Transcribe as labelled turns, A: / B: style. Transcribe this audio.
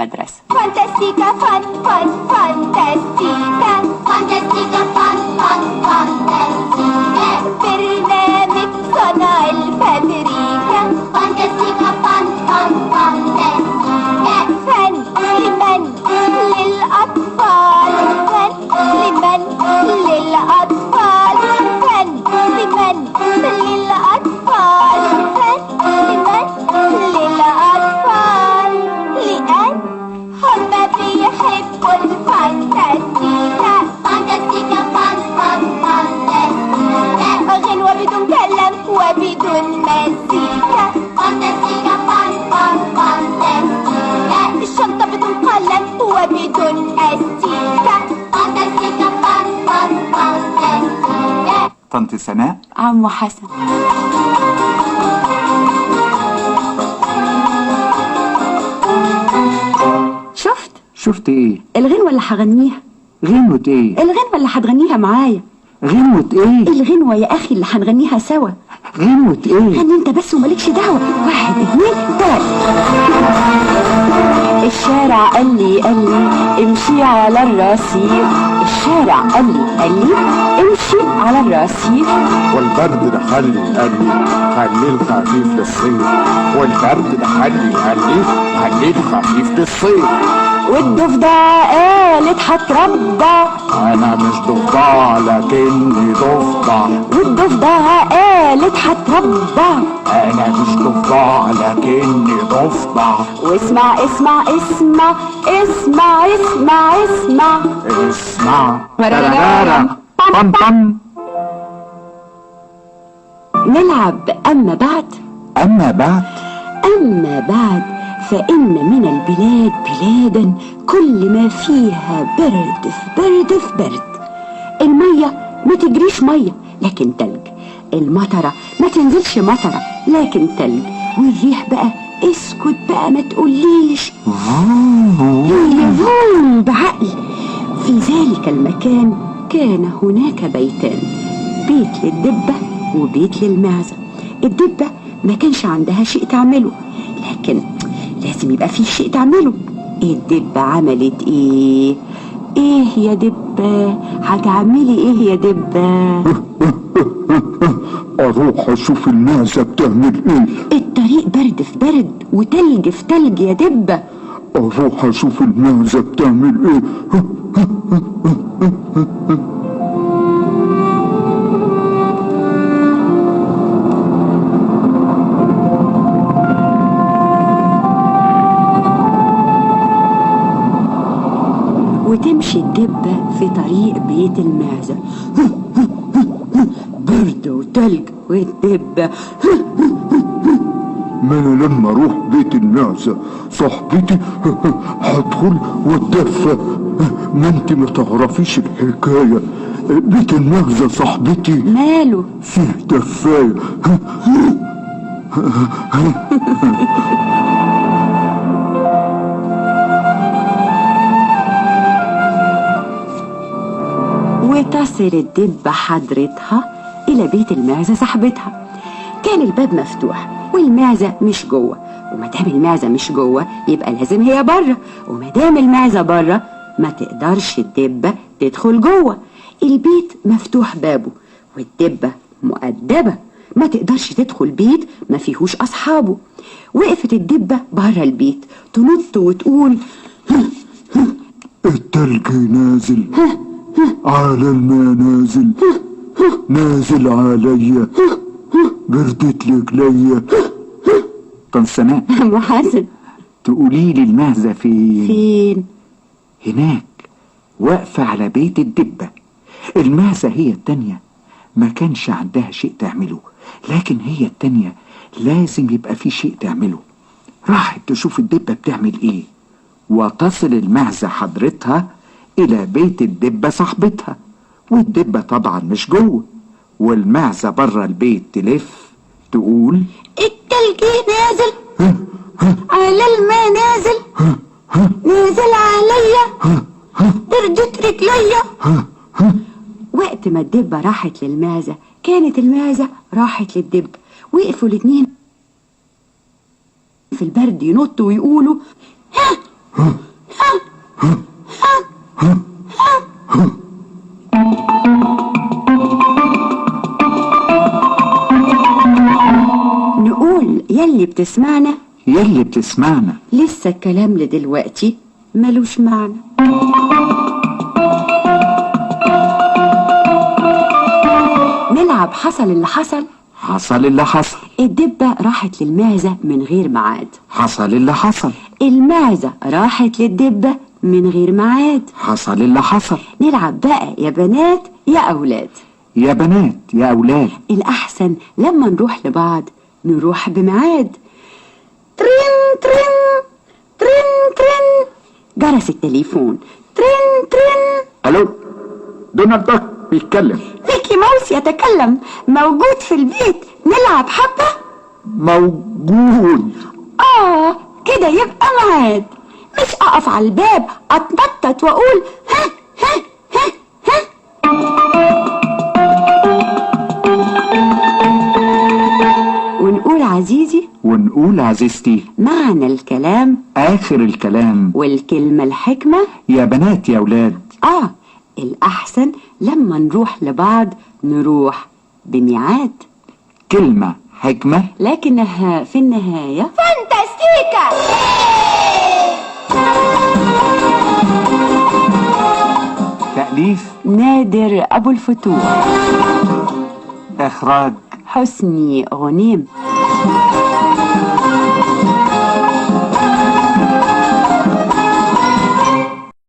A: المدرسة.
B: فانتاستيكا fun fun فانتاستيكا، فانتاستيكا fun fun فانتاستيكا، برنامج صنع الفابريكا. فانتاستيكا fun fun فانتاستيكا، فن لمن؟ للأطفال. فن لمن؟ للأطفال. فن لمن؟ للأطفال. فن لمن؟ للأطفال، لأن هما بيحبوا الفانتاستيكا. فانتاستيكا fun fun فانتاستيكا، غنوة بدون كلام وبدون مزيكا. فانتاستيكا fun fun فانتاستيكا، الشنطة بدون قلم وبدون أستيكا. فانتاستيكا fun fun فانتاستيكا.
C: طنط سناء.
A: عمو حسن. شفت؟
C: شفت ايه؟
A: الغنوة اللي هغنيها.
C: غنوة ايه؟
A: الغنوة اللي هتغنيها معايا.
C: غنوة ايه؟
A: الغنوة يا أخي اللي هنغنيها سوا.
C: غنوة ايه؟
A: غني انت بس ومالكش دعوة. 1 2 3. الشارع قال لي قال لي امشي على الرصيف. الشارع قال لي قال لي امشي على الرصيف.
D: والبرد دخل لي قال لي خليه الخفيف للصيف. والبرد دخل لي قال لي خليه الخفيف للصيف.
A: والضفدع قالت هتربى.
D: انا مش ضفدع لكني ضفدع.
A: والضفدع قالت هتربى.
D: انا مش ضفدع لكني ضفدع.
A: واسمع اسمع اسمع اسمع اسمع اسمع
D: اسمع.
C: ترارارا بام بام.
A: نلعب أما بعد.
C: أما بعد.
A: أما بعد فإن من البلاد بلادا كل ما فيها برد في برد في برد. المية ما تجريش مية لكن تلج. المطرة ما تنزلش مطرة لكن تلج. والريح بقى اسكت بقى ما تقوليش، هي فوم بعقل. في ذلك المكان كان هناك بيتان، بيت للدبة وبيت للمعزة. الدبة ما كانش عندها شيء تعمله، لكن لازم يبقى فيه شيء تعمله. الدبة عملت ايه؟ ايه يا دبة؟ هتعملي ايه يا دبة؟
D: اروح اشوف المعزة بتعمل ايه.
A: الطريق برد في برد وتلج في تلج يا دبة.
D: اروح اشوف المعزة بتعمل ايه.
A: وتمشي الدبة في طريق بيت المعزة، برد وتلج والدبة.
D: ما انا لما اروح بيت المعزة صاحبتي هدخل واتدفى. ما انت ما تعرفيش الحكاية، بيت المعزة صاحبتي
A: ماله؟
D: فيه دفاية.
A: وتصل الدبة حضرتها إلى بيت المعزة صاحبتها. كان الباب مفتوح والمعزة مش جوه، وما دام المعزة مش جوه يبقى لازم هي بره، وما دام المعزة بره ما تقدرش الدبة تدخل جوه. البيت مفتوح بابه والدبة مؤدبة ما تقدرش تدخل بيت ما فيهوش أصحابه. وقفت الدبة بره البيت تنط وتقول
D: التلج نازل على المنازل، نازل عليا بردت رجليا.
C: طنط سناء.
A: عمو حسن.
C: تقولي لي المعزة فين؟
A: فين؟
C: هناك واقفة على بيت الدبة. المعزة هي التانية ما كانش عندها شيء تعمله، لكن هي التانية لازم يبقى في شيء تعمله. راحت تشوف الدبة بتعمل ايه. وتصل المعزة حضرتها إلى بيت الدبة صاحبتها، والدبة طبعا مش جوه، والمعزة بره البيت تلف تقول
A: التلج نازل على المنازل، نازل عليا بردت رجليا. وقت ما الدبة راحت للمعزة كانت المعزة راحت للدب. وقفوا الاتنين في البرد ينطوا ويقولوا ها بتسمعنا،
C: يلي بتسمعنا،
A: لسه الكلام لدلوقتي ملوش معنى. نلعب حصل اللي حصل.
C: حصل اللي حصل.
A: الدبة راحت للمعزة من غير ميعاد.
C: حصل اللي حصل.
A: المعزة راحت للدبة من غير ميعاد.
C: حصل اللي حصل.
A: نلعب بقى يا بنات يا أولاد.
C: يا بنات يا أولاد.
A: الأحسن لما نروح لبعض نروح بميعاد. ترين ترين ترين ترين، جرس التليفون. ترين ترين.
C: ألو، دونالد داك بيتكلم.
A: ميكي ماوس يتكلم، موجود في البيت، نلعب حبة؟
C: موجود.
A: كده يبقى ميعاد، مش أقف على الباب أتنطط وأقول ها ها ها ها. ونقول عزيزي
C: ونقول عزيزتي،
A: معنى الكلام
C: آخر الكلام
A: والكلمة الحكمة.
C: يا بنات يا أولاد.
A: الأحسن لما نروح لبعض نروح بميعاد.
C: كلمة حكمة
A: لكنها في النهاية
B: فانتاستيكا.
C: تأليف
A: نادر أبو الفتوح،
C: إخراج
A: حسني غنيم.